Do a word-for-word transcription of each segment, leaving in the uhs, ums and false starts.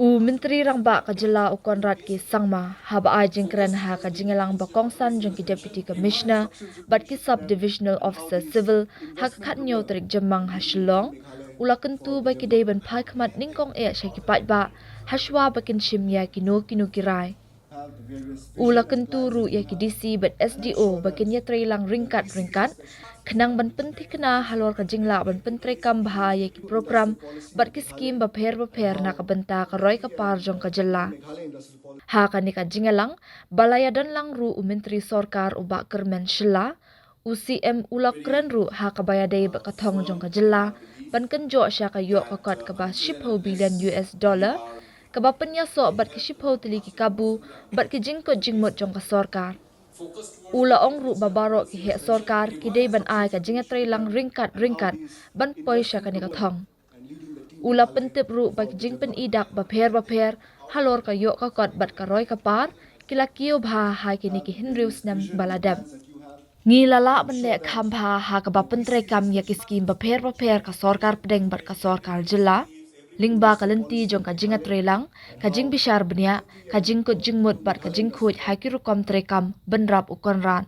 U Myntri Rangbah ka jylla u Conrad K Sangma, haba ai jingkren ha ka jingïalang ba kongsan jong ki Deputy Commissioner bad ki Sub Divisional Officer Civil ha ka khatñiew tarik Jymmang ha Shillong, u la kyntu ba ki dei ban phai khmat nyngkong eh sha ki paidbah hashwa ba kin shim ïa kino kino ki rai. U la kyntu ruh ïa ki D C bad S D O ba kin ïatreilang ryngkat ryngkat, khnang ban pynthikna halor ka jinglah ban pyntreikam bha ïa ki program bad ki skim bapher bapher na ka bynta ka roi ka par jong ka jylla. Ha kane ka jingïalang, ba la ïadonlang ruh u Myntri Sorkar u Bah Kyrmen Shylla, u C M u la kren ruh ha kaba ïadei bad ka thong jong ka jylla, ban kynjoh sha ka ïoh ka kot kaba shiphew billion U S dollar, kaba pynïasoh bad ki shiphew tylli ki kabu bad ki jingkut jingmut jong ka sorkar. U la ong ruh ba baroh ki heh sorkar ki dei ban ai ka jingïatreilang ryngkat ryngkat ban poi sha kane ka thong. U la pyntip ruh ba ki jingpyni dak bapher bapher halor ka ïoh ka kot bad ka roi ka par ki la kiew bha ha kine ki hynriew snem ba la dep. Ngi la lah ban leh kham bha ha kaba pyntreikam ïa ki skim bapher bapher ka sorkar pdeng bad ka sorkar jylla, lyngba ka lynti jong ka jingïatreilang, ka jingbishar bniah, ka jingkut jingmut bad ka jingkhuid ha ki rukom treikam bynrap u Conrad.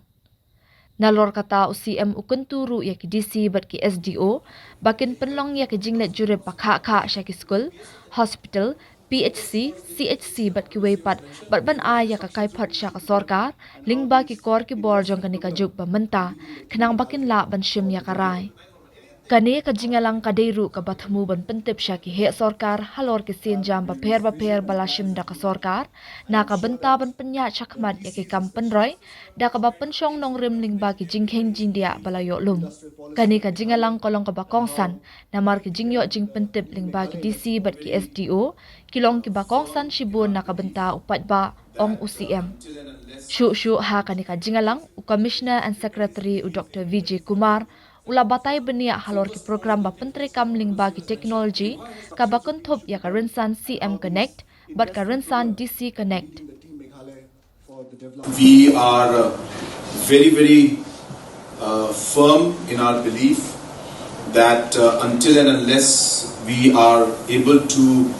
Nalor kata u C M u kyntu ruh ïa ki D C bad ki S D O ba kin pynlong ïa ki jingleit jurip ba khah khah sha ki skul, hospital, P H C, C H C bad kiwei pat, bad ban ai ïa ka kaiphod sha ka sorkar lyngba ki kor ki bor jong kane ka juk ba mynta, khnang ba kin lah ban shim ïa ka rai. Kane ka jingïalang ka dei ruh kaba thmu ban pyntip sha ki heh sorkar halor ki sienjam bapher bapher ba la shim da ka sorkar na ka bynta ban pynïaid shakhmat ïa ki kam pynroi da kaba pynshong nongrim lyngba ki jingkheiñ jingdiah ba la ïoh lum. Kane ka jingïalang ka long kaba kongsan namar ki jingïoh jingpyntip lyngba ki D C bad ki S D O ki long kiba kongsan shibun na ka bynta u paidbah, ong u C M. Shuh shuh ha kane ka jingïalang, u Commissioner and Secretary u Doctor Vijay Kumar u la batai bniah halor ki program ba pyntreikam lyngba ki technology kaba kynthup ïa ka rynsan C M Connect bad ka rynsan D C Connect. We are uh, very, very uh, firm in our belief that uh, until and unless we are able to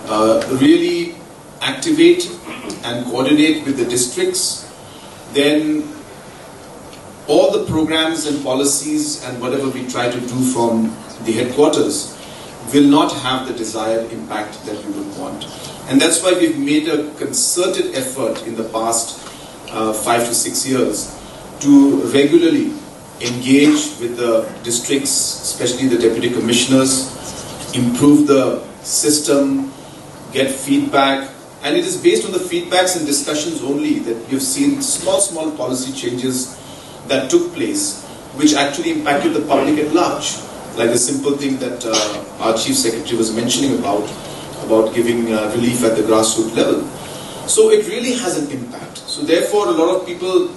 uh, really activate and coordinate with the districts, then all the programs and policies and whatever we try to do from the headquarters will not have the desired impact that we would want. And that's why we've made a concerted effort in the past uh, five to six years to regularly engage with the districts, especially the deputy commissioners, improve the system, get feedback, and it is based on the feedbacks and discussions only that you've seen small, small policy changes that took place, which actually impacted the public at large, like the simple thing that uh, our chief secretary was mentioning about, about giving uh, relief at the grassroots level. So it really has an impact. So therefore, a lot of people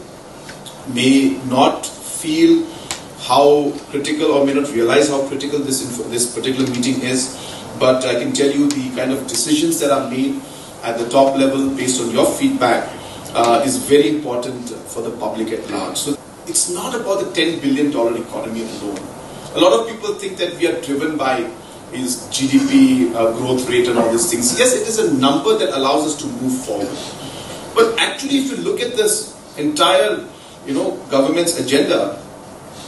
may not feel how critical or may not realize how critical this info, this particular meeting is. But I can tell you the kind of decisions that are made at the top level based on your feedback uh, is very important for the public at large. So it's not about the ten billion dollar economy alone. A lot of people think that we are driven by is G D P uh, growth rate and all these things. Yes, it is a number that allows us to move forward. But actually, if you look at this entire, you know, government's agenda,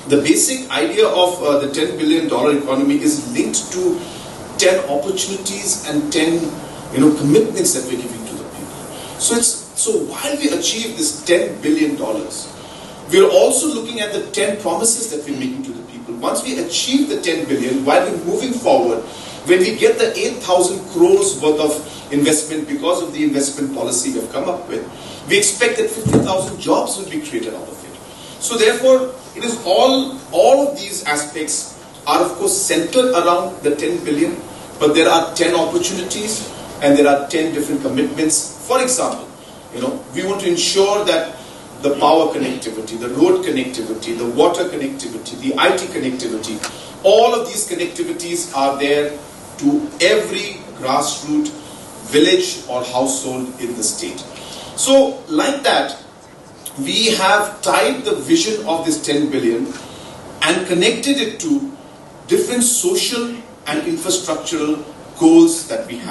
the basic idea of uh, the ten billion dollar economy is linked to ten opportunities and ten, you know, commitments that we're giving to the people. So it's so while we achieve this ten billion dollars, we're also looking at the ten promises that we're making to the people. Once we achieve the ten billion, while we're moving forward, when we get the eight thousand crores worth of investment because of the investment policy we've come up with, we expect that fifty thousand jobs will be created out of it. So therefore, it is all, all of these aspects are of course centered around the ten billion, but there are ten opportunities and there are ten different commitments. For example, you know, we want to ensure that the power connectivity, the road connectivity, the water connectivity, the I T connectivity, all of these connectivities are there to every grassroots village or household in the state. So, like that, we have tied the vision of this ten billion and connected it to different social and infrastructural goals that we have.